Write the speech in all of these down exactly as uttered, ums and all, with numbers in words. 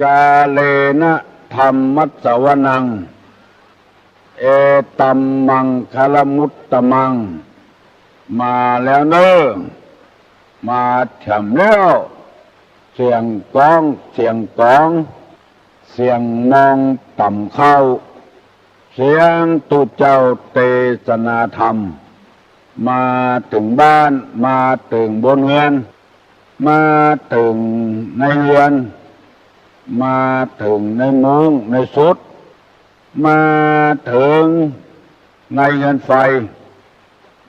กาเลนะธัมมัสสวนัง เอตัมมังคลมุตตมัง มาแล้วเน้อ มาแถมแล้ว เสียงก้อง เสียงกอง เสียงมองต่ำเข้า เสียงตุ๊เจ้าเตสนาธรรม มาเถิงบ้าน มาเถิงบนเฮือน มาเถิงในเฮือน มาเถิงในมุ้งในสุด มาเถิงในเฮือนไฟ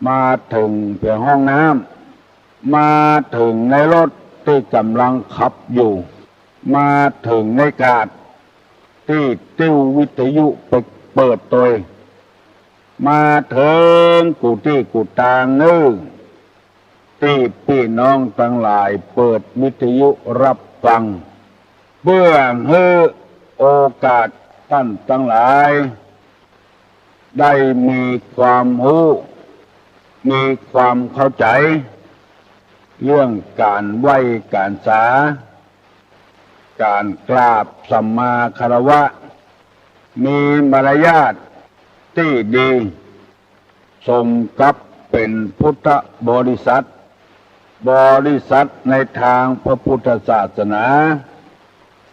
มาเถิงเปียงห้องน้ำ มาเถิงในรถตี้ก่ำลังขับอยู่ มาเถิงในกาดตี้ติ้ววิทยุไปเปิดตวย มาเถิงกู้ตี้กู้ตางเน้อ ตี้ปี้น้องตังหลายเปิดวิทยุฮับฟัง เปื้อหื้อโอกาสต้านตังหลาย ได้มีความฮู้ มีความเข้าใจ๋ เรื่องก๋านไหว้ก๋านสา ก๋านกราบสัมมาคารวะ มีมารยาทตี้ดี สมกับเป๋นพุทธบริษัท บริษัทในตางพระพุทธศาสนา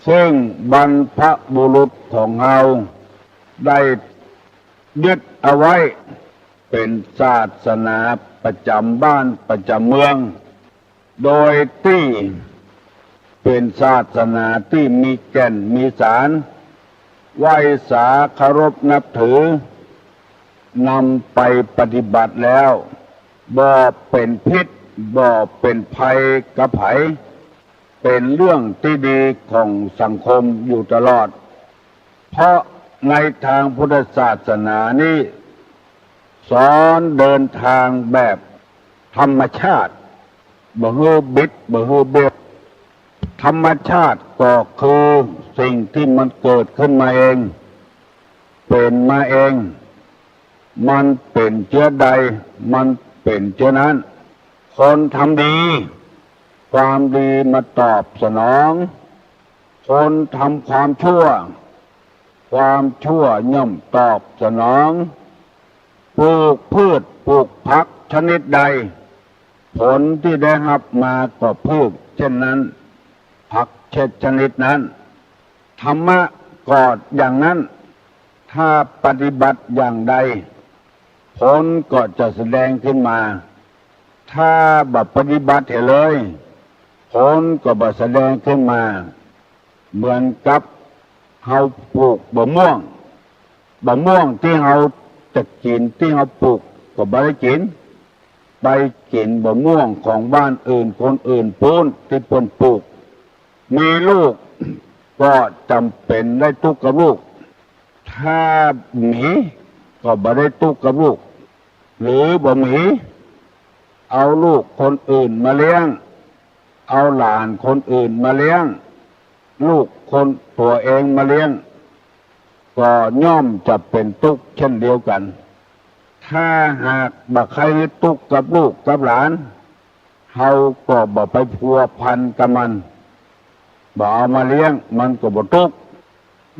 ซึ่งบรรพบุรุษของเฮาได้ยึดเอาไว้เป๋นศาสนาประจ๋ำบ้านประจ๋ำเมือง โดยตี้เป๋นศาสนาตี้มีแก่นมีสาร ไหว้สาเคารพนับถือ นำไปปฏิบัติแล้ว บ่เป๋นพิษ บ่เป๋นภัยกับใผ เป๋นเรื่องตี้ดีของสังคมอยู่ตลอด เพราะในตางพุทธศาสนานี้ สอนเดินตางแบบธรรมชาติ บ่หื้อบิด บ่หื้อเบี้ยว ธรรมชาติก็คือสิ่งตี้มันเกิดขึ้นมาเอง เป๋นมาเอง มันเป๋นเจื้อใด มันเป๋นเจื้อนั้น คนทำดี ความดีมาตอบสนอง คนทำความชั่ว ความชั่วย่อมตอบสนอง ปลูกพืชปลูกผักชนิดใด ผลตี้ได้ฮับมาก็พืชเช่นนั้น ผักเช่นชนิดนั้น ธรรมะก็อย่างนั้น ถ้าปฏิบัติอย่างใด ผลก็จะแสดงขึ้นมา ถ้าบ่ปฏิบัติเหียเลย ผลก็บ่แสดงขึ้นมา เหมือนกับเฮาปลูกบ่าม่วง บ่าม่วงตี้เฮาจะกิ๋นตี้เฮาปลูกก็บ่ได้กิ๋น ไปกิ๋นบ่าม่วงของบ้านอื่นคนอื่นปู๊นตี้เปิ้นปลูก มีลูกก็จ๋ำเป๋นได้ตุ๊กกับลูก ถ้าบ่มีก็บ่ได้ตุ๊กกับลูก หรือบ่มี เอาลูกคนอื่นมาเลี้ยง เอาหลานคนอื่นมาเลี้ยง ลูกคนตั๋วเองมาเลี้ยง ก็ย่อมจะเป๋นตุ๊กเช่นเดียวกั๋น ถ้าหากบ่ใค่หื้อตุ๊กกับลูกกับหลาน เฮาก็บ่ไปพัวพันกับมัน บ่เอามาเลี้ยง มันก็บ่ตุ๊ก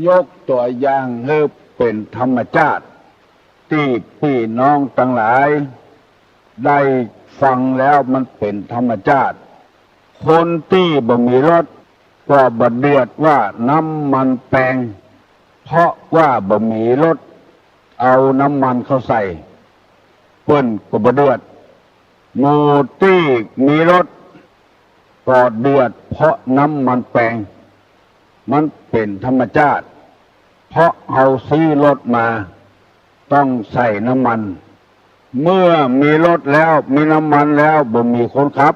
ยกตั๋วอย่างหื้อเป๋นธรรมชาติ ตี้ปี้น้องตังหลายได้ฟังแล้วมันเป๋นธรรมชาติ คนตี้บ่มีรถก็บ่เดือดว่าน้ำมันแปง เพราะว่าบ่มีรถเอาน้ำมันเข้าใส่ เปิ้นก็บ่เดือด หมู่ตี้มีรถก็เดือดเพราะน้ำมันแปง มันเป๋นธรรมชาติ เพราะเฮาซื้อรถมาต้องใส่น้ำมัน เมื่อมีรถแล้วมีน้ำมันแล้วบ่มีคนขับ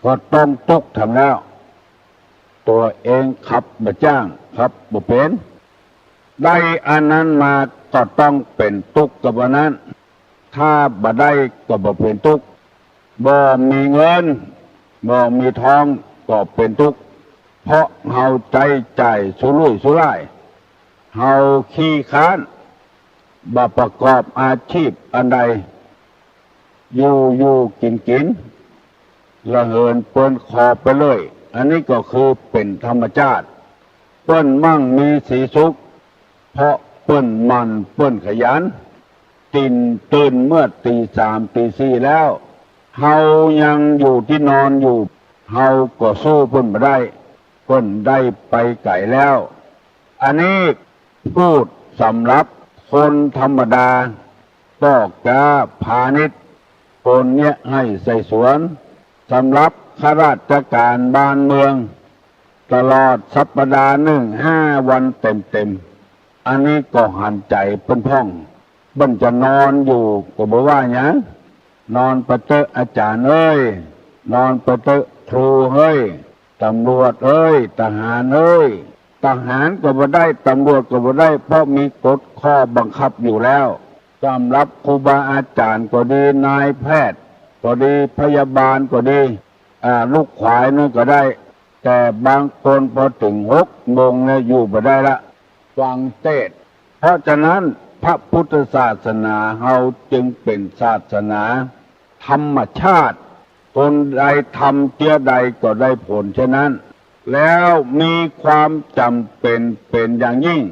ก็ต้องตุ๊กแถมแล้ว ตั๋วเองขับบ่จ้าง ขับบ่เป๋น ได้อันนั้นมาก็ต้องเป๋นตุ๊กกับอันนั้น ถ้าบ่ได้ก็บ่เป๋นตุ๊ก บ่มีเงิน บ่มีทองก็เป๋นตุ๊ก เพราะเฮาใจ๊จ่ายสุรุ่ยสุร่าย เฮาขี้คร้าน บ่ประกอบอาชีพอันใด อยู่อยู่กิ๋นกิ๋น ละเหินเปินคอไปเลย อันนี้ก็คือเป๋นธรรมชาติ เปิ้นมั่งมีสีสุข เพราะเปิ้นหมั่นเปิ้นขยัน ตื่น ตื่นเมื่อตี๋สามตี๋สี่แล้ว เฮายังอยู่ตี้นอนอยู่ เฮาก็สู้เปิ้นบ่ได้ เปิ้นได้ไปไก๋แล้ว อันนี้พูดสำหรับคนธรรมดา ป้อก๊าพาณิชย์ คนเยียะไฮ่ใส่สวน สำหรับข้าราชก๋านบ้านเมือง ตลอดสัปดาห์นึ่งห้าวันเต็มๆ อันนี้ก็หันใจ๋เปิ้นพ่อง เปิ้นจะนอนอยู่ก็บ่ว่าหยัง นอนไปเต๊อะอาจ๋ารย์เอ้ย นอนไปเต๊อะครูเฮ้ย ต๋ำรวจเอ้ย ทหารเอ้ย ทหารก็บ่ได้ ต๋ำรวจก็บ่ได้ เพราะมีกฎข้อบังคับอยู่แล้ว สำหรับครูบาอาจ๋ารย์ก็ดี นายแพทย์ก็ดี พยาบาลก็ดี อ่า ลูกขวายนั่นก็ได้ แต่บางคนพอเถิงหกโมงแล้วอยู่บ่ได้ละ ฟังเตสน์ เพราะฉะนั้นพระพุทธศาสนาเฮาจึงเป๋นศาสนาธรรมชาติ คนใดทำเจื้อใดก็ได้ผลเช่นนั้น แล้วมีความจ๋ำเป๋นเป๋นอย่างยิ่ง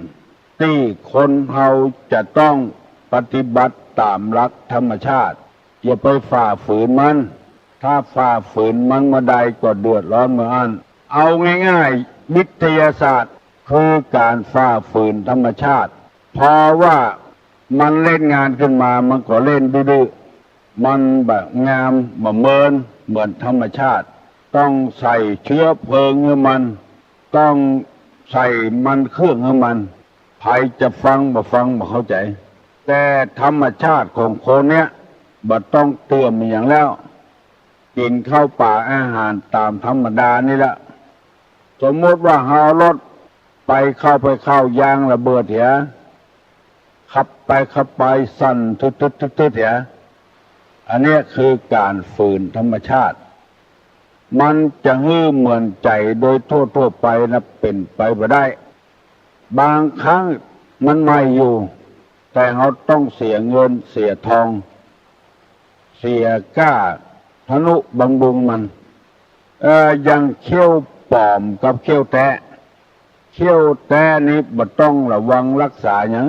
ตี้คนเฮาจะต้องปฏิบัติต๋ามหลักธรรมชาติ อย่าไปฝ่าฝืนมัน ถ้าฝ่าฝืนมันเมื่อใดก็เดือดร้อนเมื่ออั้น เอาง่ายๆ วิทยาศาสตร์คือก๋านฝ่าฝืนธรรมชาติ เพราะว่ามันเล่นงานขึ้นมา มันก็เล่นดื้อๆ มันบ่งามบ่เมินเหมือนธรรมชาติ ต้องใส่เชื้อเพลิงหื้อมัน ต้องใส่มันเครื่องหื้อมัน ใผจะฟังบ่ฟังบ่เข้าใจ๋ แต่ธรรมชาติของคนเนี้ยบ่ต้องเตื้อมอะหยังแล้ว กิ๋นข้าวป๋าอาหารต๋ามธรรมดานี่แหละ สมมุติว่าเฮาเอารถไปเข้าไปเข้ายางระเบิดเหีย ขับไปขับไปสั่นตึ๊ดๆๆๆ เหีย อันเนี้ยคือก๋านฝืนธรรมชาติ มันจะหื้อเหมือนใจ๋โดยทั่วๆ ไปนะ เป๋นไปบ่ได้ บางครั้งมันใหม่อยู่ แต่เฮาต้องเสียเงินเสียทอง เสียก้าทะนุบำรุงมัน เอ่อ อย่างเขี้ยวป๋อมกับเขี้ยวแต๊ เขี้ยวแต๊นี่บ่ต้องระวังฮักษาหยัง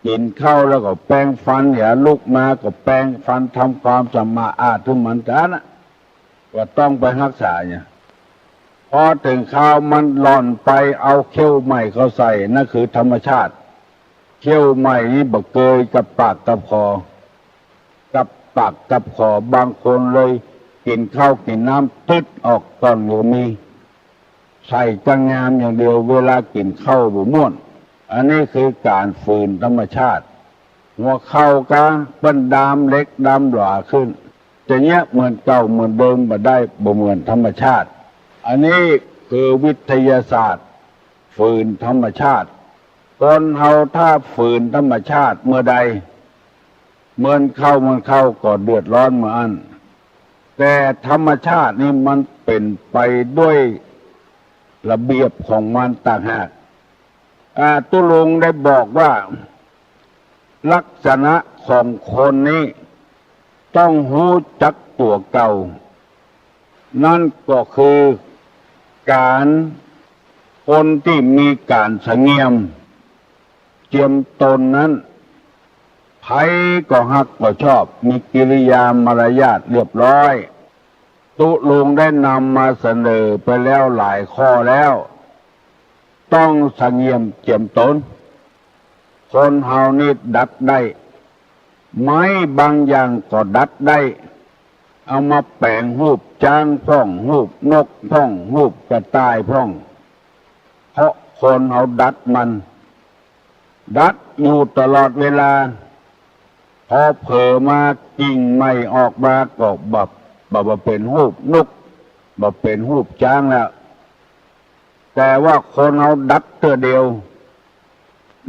กิ๋นข้าวแล้วก็แปรงฟัน เหีย ลุกมาก็แปรงฟัน ทำความสะอาดหื้อมันเต้านั้นน่ะ บ่ต้องไปฮักษาหยัง พอเถิงคราวมันหล่อนไปเอาเขี้ยวใหม่เข้าใส่ นั่นคือธรรมชาติ เขี้ยวใหม่นี่บ่เกยกับปากกับคอ กับปากกับคอ บางคนเลยกิ๋นข้าวกิ๋นน้ำตึ๊ดออกก่อนก็มี ใส่ก้างงามอย่างเดียว เวลากิ๋นข้าวบ่ม่วน อันนี้คือก๋านฝืนธรรมชาติ หัวเข่าก็เปิ้นดามเหล็กดามหลาขึ้น จะเยียะเหมือนเก่าเหมือนเดิมบ่ได้ บ่เหมือนธรรมชาติ อันนี้คือวิทยาศาสตร์ ฝืนธรรมชาติ คนเฮาถ้าฝืนธรรมชาติเมื่อใด เมินเข้าเมินเข้าก็เดือดร้อนเมื่ออั้น แต่ธรรมชาตินี่มันเป๋นไปด้วยระเบียบของมันต่างหาก อ่า ตุ๊ลุงได้บอกว่า ลักษณะของคนนี้ต้องฮู้จักตั๋วเก่า นั่นก็คือก๋าน คนตี้มีก๋านสะเงียม เจียมตนนั้น ใผก็ฮักก็ชอบ มีกิริยามารยาทเรียบร้อย ตุ๊ลุงได้นำมาเสนอไปแล้วหลายข้อแล้ว ต้องสะเงียมเจียมตน คนเฮานี่ดัดได้ ไม้บางอย่างก็ดัดได้ เอามาแปลงฮูปจ๊างพ่อง ฮูปนกพ่อง ฮูปกระต่ายพ่อง เพราะคนเฮาดัดมัน ดัดอยู่ตลอดเวลา พอเผลอมากิ่งใหม่ออกมาก็บ่ บ่ บ่เป๋นฮูปนก บ่เป๋นฮูปจ๊างแล้ว แต่ว่าคนเฮาดัดเตื้อเดียว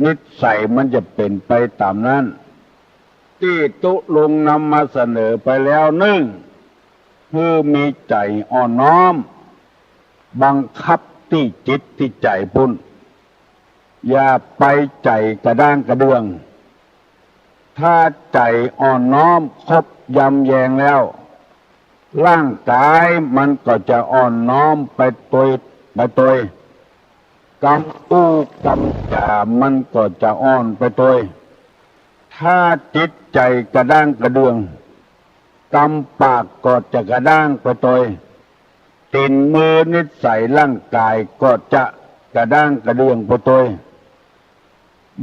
นิสัยมันจะเป๋นไปต๋ามนั้น ตี้ตุ๊ลุงนำมาเสนอไปแล้วนึ่ง คือมีใจ๋อ่อนน้อม บังคับตี้จิตตี้ใจ๋ปุ้น อย่าไปใจ๋กระด้างกระเดื่อง ถ้าใจ๋อ่อนน้อมครบยำแยงแล้ว ร่างก๋ายมันก็จะอ่อนน้อมไปตวย ไปตวย กำอู้กำจ๋ามันก็จะอ่อนไปตวย ถ้าจิตใจ๋กระด้างกระเดื่อง กำปากก็จะกระด้างไปตวย ตี๋นมือนิสัยร่างก๋ายก็จะกระด้างกระเดื่องไปตวย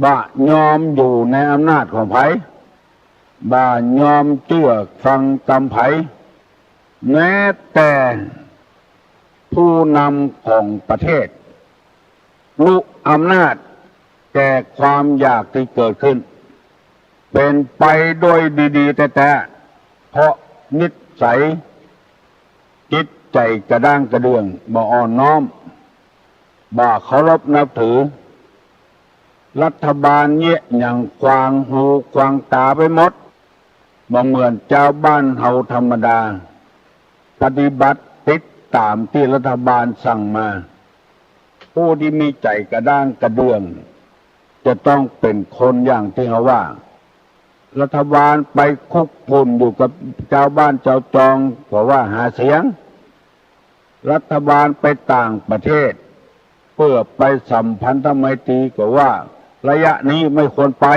บ่ยอมอยู่ในอำนาจของใผ บ่ยอมเจื้อฟังกำใผ แม้แต่ผู้นำของประเทศ ลุอำนาจแก่ความอยากตี้เกิดขึ้น เป๋นไปโดยดีๆ แต๊ๆ เพราะนิสัยจิตใจ๋กระด้างกระเดื่อง บ่อ่อนน้อม บ่เคารพนับถือ รัฐบาลเยียะหยังขวางหูขวางต๋าไปหมด บ่เหมือนจาวบ้านเฮาธรรมดา ปฏิบัติติดต๋ามตี้รัฐบาลสั่งมา ผู้ตี้มีใจ๋กระด้างกระเดื่อง จะต้องเป๋นคนอย่างตี้เฮาว่า รัฐบาลไปคลุกคลุ่นอยู่กับจาวบ้านจาวจอง ก็ว่าหาเสียง รัฐบาลไปต่างประเทศ เปื้อไปสัมพันธไมตรี ก็ว่าระยะนี้ไม่ควรไป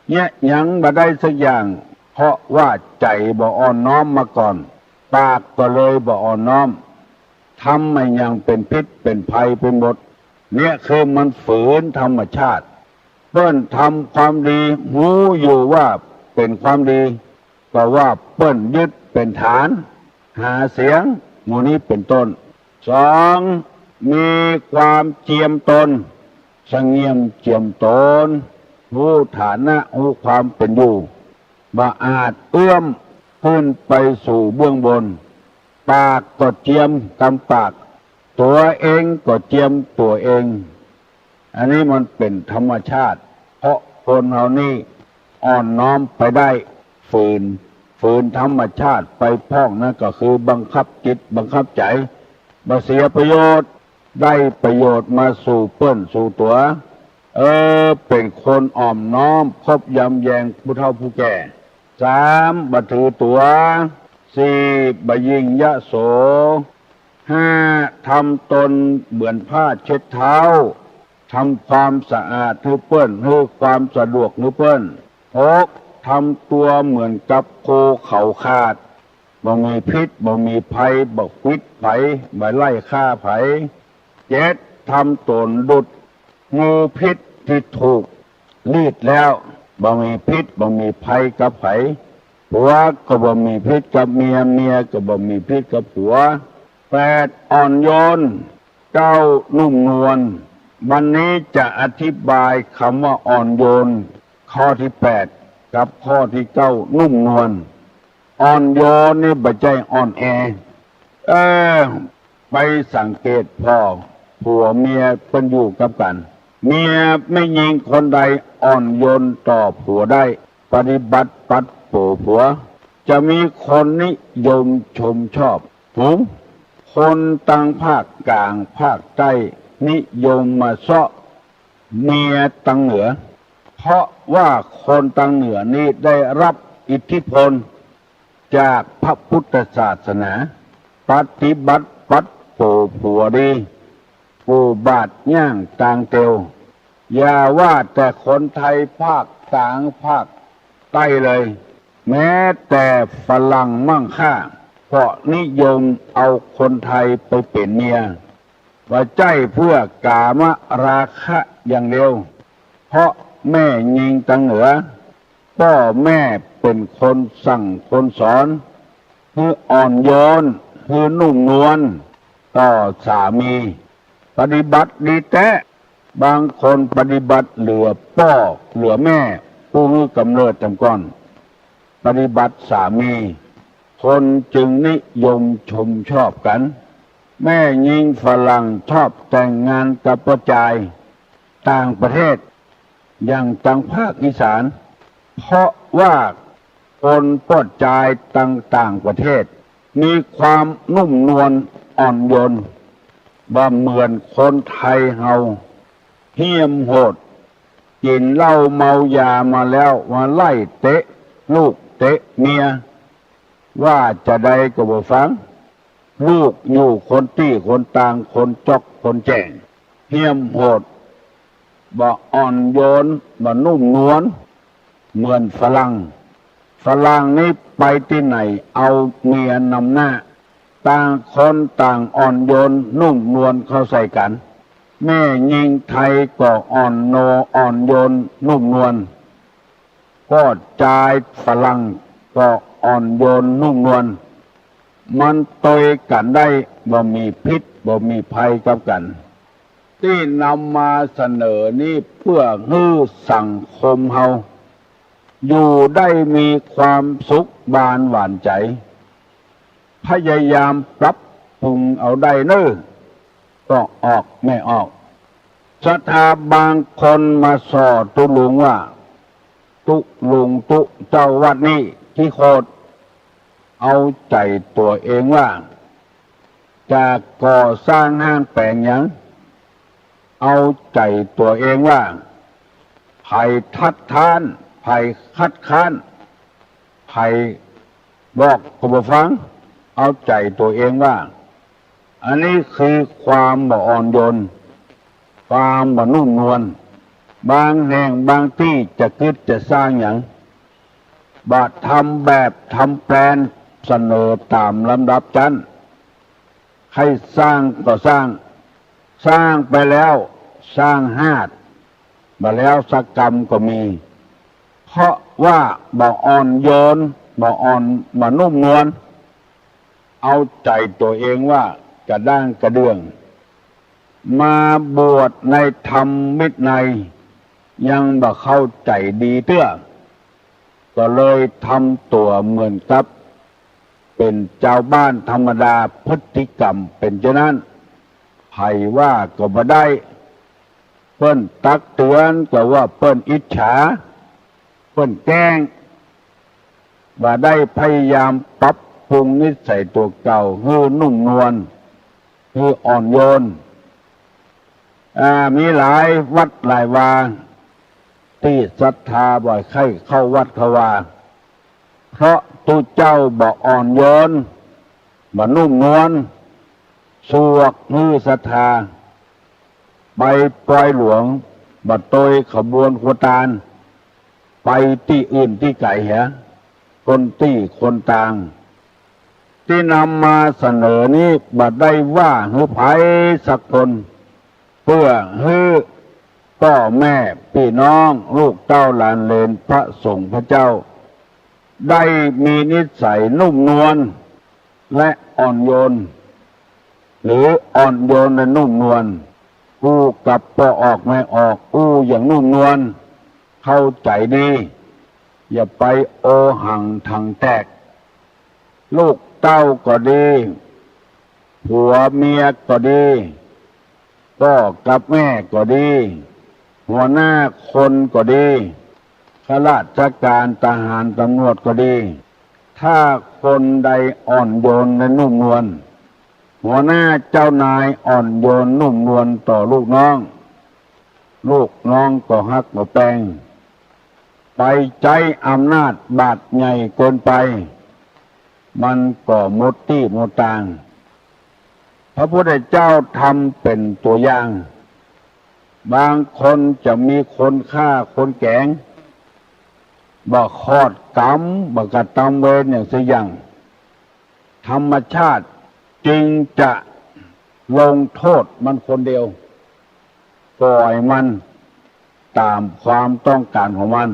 เยียะหยังบ่ได้สักอย่าง เพราะว่าใจ๋บ่อ่อนน้อมมาก่อน ปากก็เลยบ่อ่อนน้อม ทำอะหยังเป๋นพิษเป๋นภัยไปหมด เนี่ยคือมันฝืนธรรมชาติ เปิ้นทำความดี ฮู้อยู่ว่าเป๋นความดี ก็ว่าเปิ้นยึดเป๋นฐาน หาเสียง หมู่นี้เป๋นต้น สอง มีความเจียมตน สงเงียมเจียมตน ฮู้ฐานะ ฮู้ความเป๋นอยู่ บ่อาจเอื้อมขึ้นไปสู่เบื้องบน ปากก็เจียมกำปาก ตั๋วเองก็เจียมตั๋วเอง อันนี้มันเป๋นธรรมชาติ เพราะคนเฮานี่อ่อนน้อมไปได้ ฝืน ฝืนธรรมชาติไปพ่อง นั่นก็คือบังคับจิตบังคับใจ๋ บ่เสียประโยชน์ ได้ประโยชน์มาสู่เปิ้นสู่ตั๋ว เออ เป๋นคนอ่อนน้อม คบยำแยงผู้เฒ่าผู้แก่ สาม บ่ถือตั๋ว สี่ บ่ยิ่งยโส ห้า ทำตนเหมือนผ้าเช็ดเท้า ทำความสะอาดหื้อเปิ้น หื้อความสะดวกหื้อเปิ้น หก ทำตั๋วเหมือนกับโคเขาขาด บ่มีพิษ บ่มีภัย บ่ขวิดใผ บ่ไล่ฆ่าใผ เจ็ด ทำต๋นดุจ งูพิษตี้ถูกลีดแล้ว บ่มีพิษ บ่มีภัยกับใผ ผัวก็บ่มีพิษกับเมีย เมียก็บ่มีพิษกับผัว แปด อ่อนโยน เก้า นุ่มนวล วันนี้จะอธิบายกำว่าอ่อนโยน ข้อตี้แปด กับข้อตี้เก้า นุ่มนวล อ่อนโยนนี่บ่ใจ้อ่อนแอ เออ ไปสังเกตผ่อ ผัวเมียเปิ้นอยู่กับกั๋น เมียแม่ญิงคนใดอ่อนโยนต่อผัวได้ ปฏิบัติปัดโป๋ผัว จะมีคนนิยมชมชอบสูง คนตังภาคก๋างภาคใต้นิยมมาเซาะเมียตังเหนือ เพราะว่าคนตังเหนือนี้ได้ฮับอิทธิพลจากพระพุทธศาสนา ปฏิบัติปัดโป๋ผัวดี กู้บาตรย่างตางเตียว อย่าว่าแต่คนไทยภาคก๋างภาคใต้เลย แม้แต่ฝรั่งมั่งค่าก็นิยมเอาคนไทยไปเป๋นเมีย บ่ใจ้เปื้อกามราคะอย่างเดียว เพราะแม่ญิงตังเหนือ ป้อแม่เป๋นคนสั่งคนสอน หื้ออ่อนโยน หื้อนุ่มนวลต่อสามี ปฏิบัติดีแต๊ บางคนปฏิบัติเหลือป้อเหลือแม่ ผู้หื้อกำเนิดแจ่มก่อน ปฏิบัติสามี คนจึงนิยมชมชอบกั๋น แม่ญิงฝรั่งชอบแต่งงานกับป้อจายต่างประเทศ อย่างตังภาคอีสาน เพราะว่าคนป้อจายตังต่างประเทศ มีความนุ่มนวลอ่อนโยน บ่เหมือนคนไทยเฮา เหี้ยมโหด กิ๋นเหล้าเมายามาแล้ว มาไล่เตะลูกเตะเมีย ว่าจาใดก็บ่ฟัง ลูกอยู่คนตี้คนตาง คนจ๊อกคนแจ้ง เหี้ยมโหด บ่อ่อนโยน บ่นุ่มนวล เหมือนฝรั่ง ฝรั่งนี่ไปตี้ไหนเอาเมียนำหน้า ต่างคนต่างอ่อนโยนนุ่มนวลเข้าใส่กั๋น แม่ญิงไทยก็อ่อนโน อ่อนโยนนุ่มนวล ก็จายฝรั่งก็อ่อนโยนนุ่มนวล มันตวยกั๋นได้ บ่มีพิษ บ่มีภัยกับกั๋น ตี้นำมาเสนอนี้เปื้อหื้อสังคมเฮาอยู่ได้มีความสุขบานหวานใจ๋ พยายามปรับปรุงเอาได้เน่อ ก็ออกแม่ออก ศรัทธาบางคนมาส่อตุ๊ลุงว่า ตุ๊ลุงตุ๊เจ้าวัดนี้ขี้โขด เอาใจ๋ตั๋วเองว่า จะก่อสร้างห้างแป๋งหยัง เอาใจ๋ตั๋วเองว่า ใผคัดค้าน ใผคัดค้าน ใผบอกก็บ่ฟัง เอาใจ๋ตั๋วเองว่า อันนี้คือความบ่อ่อนโยน ความบ่นุ่มนวล บางแห่งบางตี้จะกึ๊ดจะสร้างหยัง บ่ทำแบบทำแปลนเสนอต๋ามลำดับจั้น ใค่สร้างก็สร้าง สร้างไปแล้วสร้างฮาด บ่แล้วสักกำก็มี เพราะว่าบ่อ่อนโยน บ่อ่อน บ่นุ่มนวล เอาใจ๋ตั๋วเองว่ากระด้างกระเดื่อง มาบวชในธรรมวินัย ยังบ่เข้าใจ๋ดีเตื้อ ก็เลยทำตั๋วเหมือนกับเป๋นจาวบ้านธรรมดา พฤติกรรมเป๋นเจ้านั้น ใผว่าก็บ่ได้ เปิ้นตักเตือนก็ว่าเปิ้นอิจฉา เปิ้นแกล้ง บ่ได้พยายามปรับปรุงนิสัยตั๋วเก่าหื้อนุ่มนวล หื้ออ่อนโยน อ่า มีหลายวัดหลายวา ตี้ศรัทธาบ่ใค่เข้าวัดเข้าวา เพราะตุ๊เจ้าบ่อ่อนโยน บ่นุ่มนวล สวกหื้อศรัทธา ไปปอยหลวง บ่ตวยขบวนครัวตาน ไปตี้อื่นตี้ไก๋เหีย คนตี้คนตาง ตี้นำมาเสนอนี้บ่ได้ว่าหื้อใผสักคน เปื้อหื้อป้อแม่ปี้น้องลูกเต้าหลานเหลนพระสงฆ์พระเจ้า ได้มีนิสัยนุ่มนวลและอ่อนโยน หรืออ่อนโยนและนุ่มนวล อู้กับป้อออกแม่ออก อู้อย่างนุ่มนวล เข้าใจ๋ดี อย่าไปโอหังถังแตก ลูกเต้าก็ดี ผัวเมียก็ดี ป้อกับแม่ก็ดี หัวหน้าคนก็ดี ข้าราชการทหารตำรวจก็ดี ถ้าคนใดอ่อนโยนและนุ่มนวล หัวหน้าเจ้านายอ่อนโยนนุ่มนวลต่อลูกน้อง ลูกน้องก็ฮักบ่แปง ไปใจ๊อำนาจบาดใหญ่เกินไป มันก็หมดตี้หมดตาง พระพุทธเจ้าทำเป๋นตั๋วอย่าง บางคนจะมีคนฆ่าคนแก๋ง บ่ขอดกรรม บ่กระตำเวรอย่างสักอย่าง ธรรมชาติจึงจะลงโทษมันคนเดียว ปล่อยมันต๋ามความต้องก๋านของมัน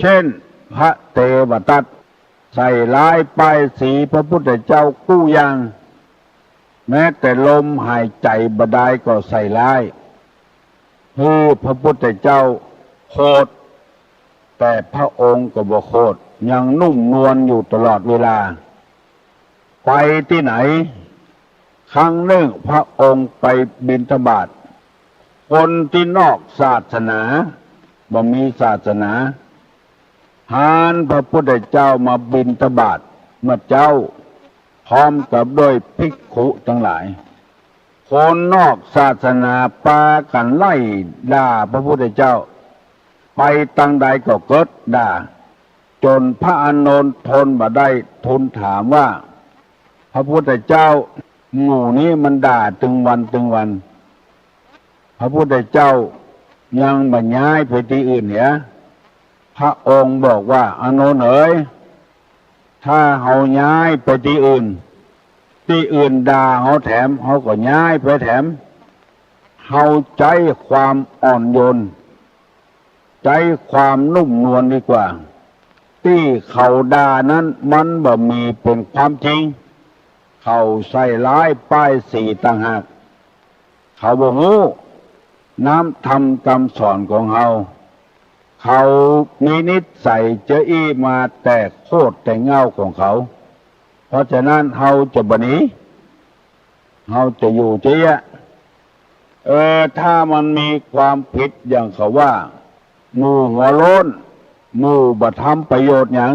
เช่น พระเตวทัตใส่ร้ายป้ายสีพระพุทธเจ้ากู้อย่าง แม้แต่ลมหายใจ๋บ่ดายก็ใส่ร้าย หื้อพระพุทธเจ้าโขด แต่พระองค์ก็บ่โขด ยังนุ่มนวลอยู่ตลอดเวลา ไปตี้ไหน ครั้งนึ่งพระองค์ไปบิณฑบาต คนตี้นอกศาสนา บ่มีศาสนา หันพระพุทธเจ้ามาบิณฑบาตเมื่อเจ๊า พร้อมกับด้วยภิกขุตังหลาย คนนอกศาสนาปากั๋นไล่ด่าพระพุทธเจ้า ไปตางใดก็เกิดด่า จ๋นพระอานนท์ทนบ่ได้ ทูลถามว่า พระพุทธเจ้า หมู่นี้มันด่าตึงวันตึงวัน พระพุทธเจ้ายังบ่ย้ายไปตี้อื่นเหีย พระองค์บอกว่า อานนท์เอ๋ย ถ้าเฮาย้ายไปตี้อื่น ตี้อื่นด่าเฮาแถม เฮาก็ย้ายไปแถม เฮาใจ๊ความอ่อนโยน ใจ๊ความนุ่มนวลดีกว่า ตี้เขาด่านั้นมันบ่มีเป๋นความจริง เขาใส่ร้ายป้ายสีต่างหาก เขาบ่ฮู้น้ำธรรมกำสอนของเฮา เขามีนิสัยจะอี้มาแต่โคตรแต่เหง้าของเขา เพราะฉะนั้นเฮาจะบ่หนี เฮาจะอยู่เจ๊ยะ เออ ถ้ามันมีความผิดอย่างเขาว่า หมู่หัวโล้น หมู่บ่ทำประโยชน์หยัง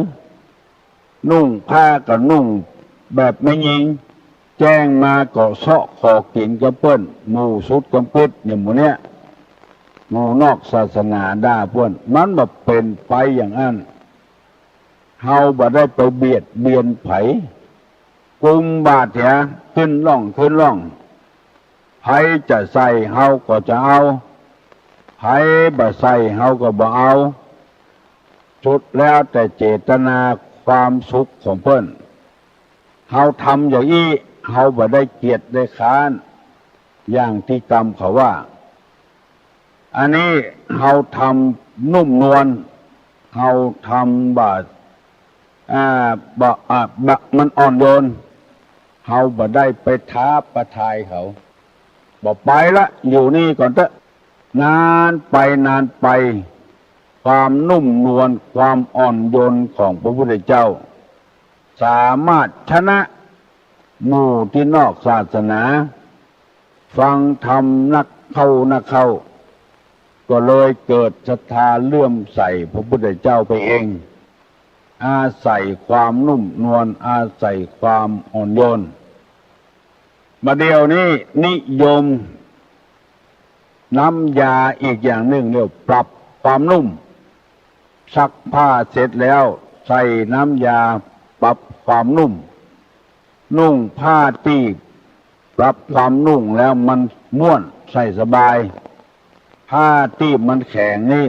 นุ่งผ้าก็นุ่งแบบแม่ญิง แจ้งมาก็เซาะขอกิ๋นกับเปิ้น หมู่สุดกำกึ๊ดอย่างหมู่เนี้ย หมู่นอกศาสนาด่าเปิ้น มันบ่เป๋นไปอย่างอั้น เฮาบ่ได้ไปเบียดเบียนใผ กุมบาตรเหีย ขึ้นร่องขึ้นร่อง ใผจะใส่เฮาก็จะเอา ใผบ่ใส่เฮาก็บ่เอา สุดแล้วแต่เจตนาความสุขของเปิ้น เฮาทำอย่างอี้ เฮาบ่ได้เกียจได้คร้าน อย่างตี้กำเขาว่า อันนี้เฮาทำนุ่มนวล เฮาทำบ่ อ่า บ่ อ่า บ่ มันอ่อนโยน เฮาบ่ได้ไปท้าประทายเขา บ่ไปละ อยู่นี่ก่อนเต๊อะ นานไปนานไป ความนุ่มนวล ความอ่อนโยนของพระพุทธเจ้า สามารถชนะหมู่ตี้นอกศาสนา ฟังธรรมนักเข้านักเข้า ก็เลยเกิดศรัทธาเลื่อมใสพระพุทธเจ้าไปเอง อาศัยความนุ่มนวล อาศัยความอ่อนโยน บ่าเดี่ยวนี้นิยมน้ำยาอีกอย่างนึ่ง เรียกปรับความนุ่ม ซักผ้าเสร็จแล้วใส่น้ำยาปรับความนุ่ม นุ่งผ้าตี้ปรับความนุ่มแล้วมันม่วน ใส่สบาย ผ้าตี้มันแข็งนี่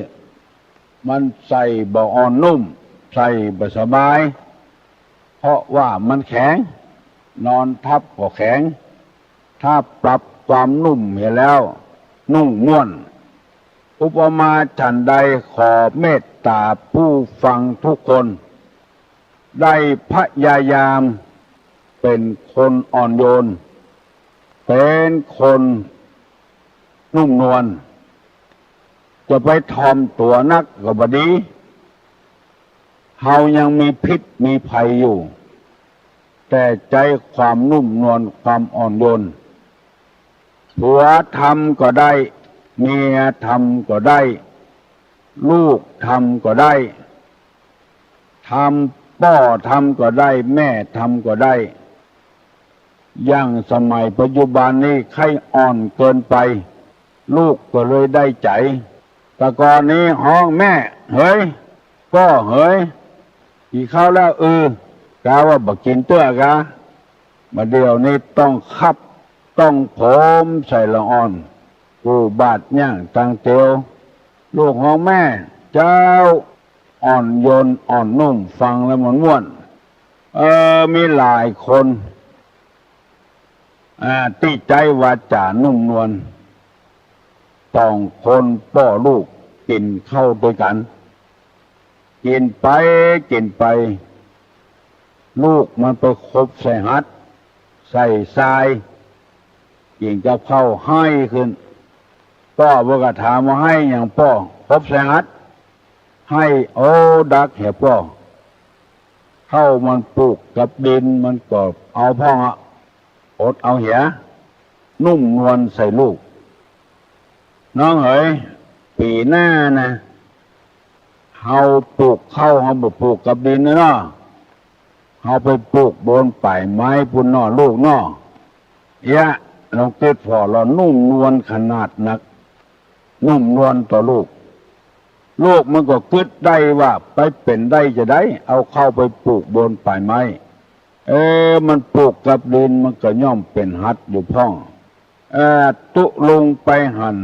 มันใส่บ่อ่อนนุ่ม ใส่บ่สบาย เพราะว่ามันแข็ง นอนทับก็แข็ง ถ้าปรับความนุ่มเหียแล้ว นุ่งม่วน อุปมาฉันใด ขอเมตตาผู้ฟังทุกคน ได้พยายามเป๋นคนอ่อนโยน เป๋นคนนุ่มนวล จะไปถ่อมตั๋วนักก็บ่ดี เฮายังมีพิษมีภัยอยู่ แต่ใจ๊ความนุ่มนวล ความอ่อนโยน ผัวทำก็ได้ เมียทำก็ได้ ลูกทำก็ได้ ทำ ป้อทำก็ได้ แม่ทำก็ได้ อย่างสมัยปัจจุบันนี้ใค่อ่อนเกินไป ลูกก็เลยได้ใจ๋ แต่ก่อนนี้ฮ้อง แม่เหย ป้อเหย กิ๋นข้าวแล้ว อือ กาว่าบ่กิ๋นเตื้อกา บ่าเดี่ยวนี้ต้องคับ ต้องโผมใส่ละอ่อน กู้บาตรย่างตังเตียว ลูกฮ้อง แม่ เจ้า อ่อนโยนอ่อนนุ่ม ฟังแล้วมันม่วน เออ มีหลายคน อ่า ตี้ใจ๊วาจ๋านุ่มนวล สองคนป้อลูกกิ๋นข้าวตวยกั๋น กิ๋นไปกิ๋นไป ลูกมันไปขบใส่หัด ใส่ซาย กิ๋นกับข้าวไห้ขึ้น ป้อเปิ้นก็ถามว่า ไห้หยังป้อ ขบใส่หัด ไห้ โอ้ ดักเหียป้อ ข้าวมันปลูกกับดินมันก็เอาพ่องอะ อดเอาเหีย นุ่มนวลใส่ลูก น้องเหย ปี๋หน้านะ เฮาปลูกข้าว เฮาบ่ปลูกกับดินนะเนาะ เฮาไปปลูกบนป่ายไม้ปู้นเนาะลูกเนาะ เยียะ ลองกึ๊ดผ่อ ลอนุ่มนวลขนาดนัก นุ่มนวลต่อลูก ลูกมันก็กึ๊ดได้ว่า ไปเป๋นได้จาใด เอาข้าวไปปลูกบนป่ายไม้ เออ มันปลูกกับดินมันก็ย่อมเป๋นหัดอยู่พ่อง เออ ตุ๊ลุงไปหั้น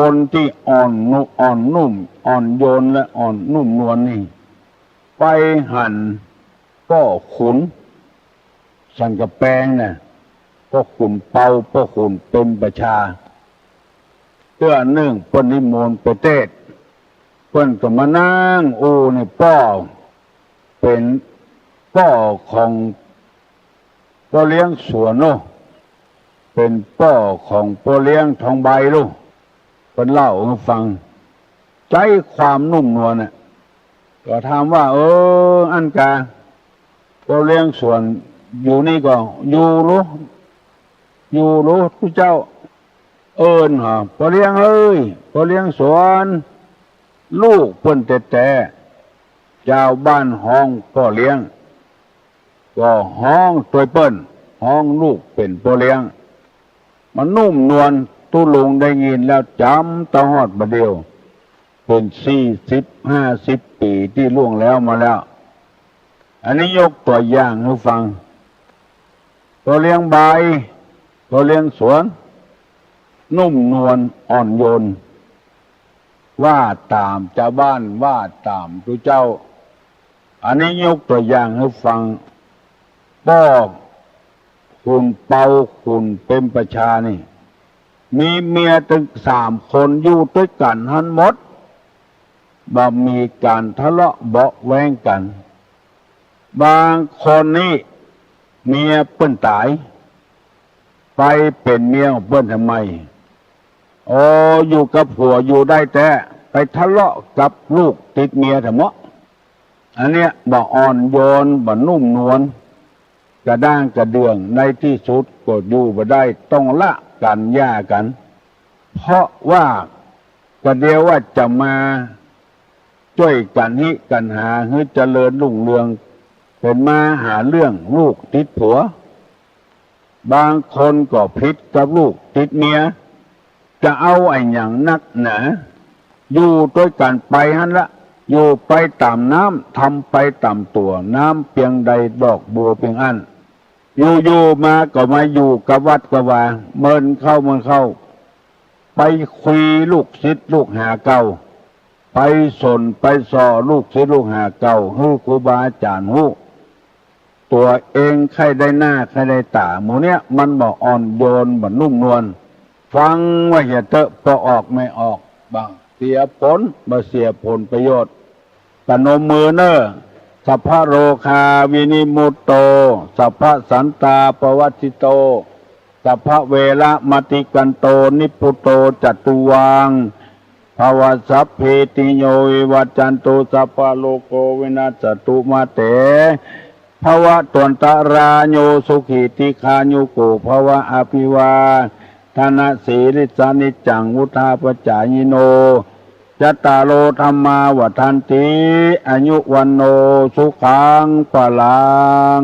คนตี้อ่อนนุ- อ่อนนุ่ม อ่อนโยนและอ่อนนุ่มนวลนี่ ไปหันป้อขุน สันกะแปงน่ะ ป้อขุนเปา ป้อขุนเปรมประชา เตื้อนึ่งเปิ้นนิมนต์ไปเตสน์ เปิ้นก็มานั่งอู้ในป้อ เป๋นป้อของป้อเลี้ยงสวนโน่น เป๋นป้อของป้อเลี้ยงทองใบโน่น เปิ้นเล่าหื้อฟัง ใจ๊ความนุ่มนวลน่ะ ก็ถามว่า เออ อั้นกา ป้อเลี้ยงสวนอยู่นี่ก่อ อยู่ลู อยู่ลู ตุ๊เจ้า เอิ้นหา ป้อเลี้ยงเอ้ย ป้อเลี้ยงสวน ลูกเปิ้นแต๊ๆ จาวบ้านฮ้องป้อเลี้ยง ก็ฮ้องตวยเปิ้น ฮ้องลูกเป๋นป้อเลี้ยง มันนุ่มนวล ตุ๊ลุงได้ยินแล้วจ๋ำเต้าฮอดบ่าเดี่ยว เป๋นสี่สิบห้าสิบปี๋ตี้ล่วงแล้วมาแล้ว อันนี้ยกตั๋วอย่างหื้อฟัง ป้อเลี้ยงใบ ป้อเลี้ยงสวน นุ่มนวลอ่อนโยน ว่าต๋ามจาวบ้าน ว่าต๋ามตุ๊เจ้า อันนี้ยกตั๋วอย่างหื้อฟัง ป้อขุนเปา ขุนเปรมประชานี่ มีเมียตึงสามคน อยู่ตวยกั๋นหั้นหมด บ่มีก๋านทะเลาะเบาะแว้งกั๋น บางคนนี่เมียเปิ้นต๋าย ไปเป๋นเมียของเปิ้นทำไม โอ้ อยู่กับผัวอยู่ได้แต๊ ไปทะเลาะกับลูกติดเมียทำเมาะ อันเนี้ยบ่อ่อนโยน บ่นุ่มนวล กระด้างกระเดื่อง ในตี้สุดก็อยู่บ่ได้ ต้องละกั๋น หย่ากั๋น เพราะว่า กระเดียวว่าจะมาจ้วยกั๋นฮิกั๋นหาหื้อเจริญรุ่งเรือง เป๋นมาหาเรื่องลูกติดผัว บางคนก็ผิดกับลูกติดเมีย จะเอาอะหยังนักหนา อยู่ตวยกั๋นไปหั้นละ อยู่ไปต๋ามน้ำ ทำไปต๋ามตั๋ว น้ำเปียงใดดอกบัวเปียงอั้น อยู่ๆ มาก็มาอยู่กับวัดกับวา เมินเข้าเมินเข้า ไปคุยลูกศิษย์ลูกหาเก่า ไปสนไปส่อลูกศิษย์ลูกหาเก่า หื้อครูบาอาจ๋ารย์ฮู้ ตั๋วเองใค่ได้หน้าใค่ได้ต๋า หมู่เนี้ยมันบ่อ่อนโยน บ่นุ่มนวล ฟังไว้เหียเต๊อะ ปอออกไม่ออก บ่เสียผล บ่เสียผลประโยชน์ ปะนมมือเน่อ สัพพะโรคาวินิมุตโต สัพพะสันตาปวัตถิโต สัพพะเวระมะติกันโต นิพพุโตจตุวัง ภวะ สัพพีติโยวิวัจจันตุ สัพพะโรโควินัสสะตุ มาเต ภวะตวันตะราโย สุขีทีฆายุโกภวะ อภิวาทะนะสีลิสสะ นิจจังวุฑฒาปะจายิโน จัตตาโร ธัมมา วัฑฒันติ อายุ วัณโณ สุขัง พะลัง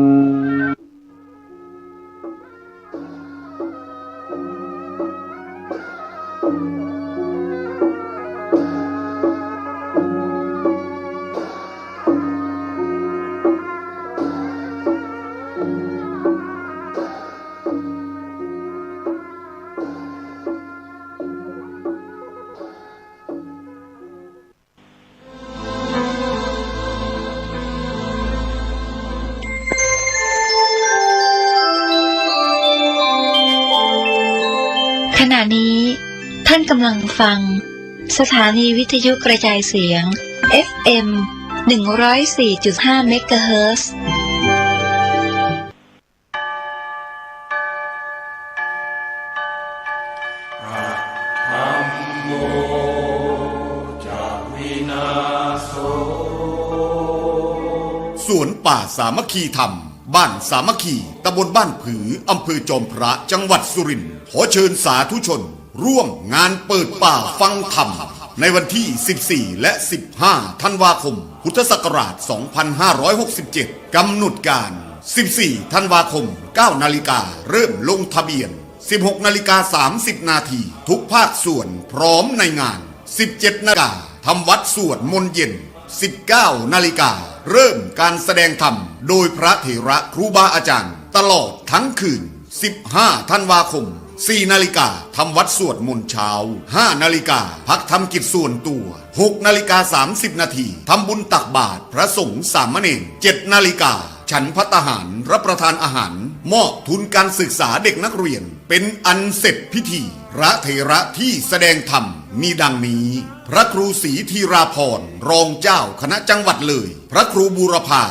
ขณะนี้ท่านกำลังฟังสถานีวิทยุกระจายเสียง เอฟเอ็ม หนึ่งร้อยสี่จุดห้า เมกะเฮิรตซ์ สวนป่าสามัคคีธรรม บ้านสามัคคี ตำบลบ้านผือ อำเภอจอมพระ จังหวัดสุรินทร์ ขอเชิญสาธุชน ร่วมงานเปิดป่าฟังธรรม ในวันที่ สิบสี่ และ สิบห้า ธันวาคม พุทธศักราช สองพันห้าร้อยหกสิบเจ็ด กำหนดการ สิบสี่ ธันวาคม เก้า นาฬิกา เริ่มลงทะเบียน สิบหก นาฬิกา สามสิบ นาที ทุกภาคส่วนพร้อมในงาน สิบเจ็ด นาฬิกา ทำวัตรสวดมนต์เย็น สิบเก้า นาฬิกา เริ่มการแสดงธรรม โดยพระเถระครูบาอาจารย์ ตลอดทั้งคืน สิบห้า ธันวาคม สี่นาฬิกาทำวัตรสวดมนต์เช้า ห้านาฬิกาพักทำกิจส่วนตั๋ว หกนาฬิกาสามสิบนาทีทำบุญตักบาตรพระสงฆ์สามเณร เจ็ดนาฬิกาฉันภัตตาหารรับประทานอาหาร มอบทุนการศึกษาเด็กนักเรียน เป๋นอันเสร็จพิธี พระเถระตี้แสดงธรรมมีดังนี้ พระครูศรีธีราภรณ์ รองเจ้าคณะจังหวัดเลย พระครูบูรพา